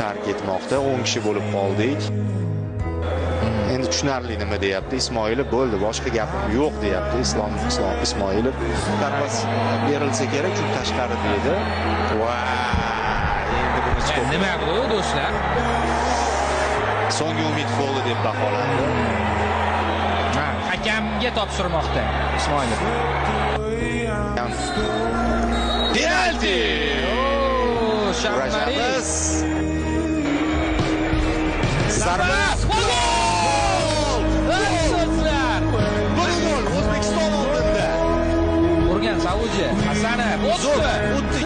tark etmoqda. 10 kishi bo'lib qoldik. Endi tushunarli nima deyapti Ismoilov, bo'ldi, boshqa gapim yo'q deyapti Islom Ismoilov. Pas berilsa kerak, chunki tashqarida edi. Va endi buni nima bu do'stlar? So'nggi umid foli deb baholandi. Hakamga topshirmoqda Ismoilov. Penalti! Shamari. Zarba! Gol! Do'stlar! Bir gol O'zbekiston oldinda. Urgan Saudiya. Hasanov o'tdi. O'tdi.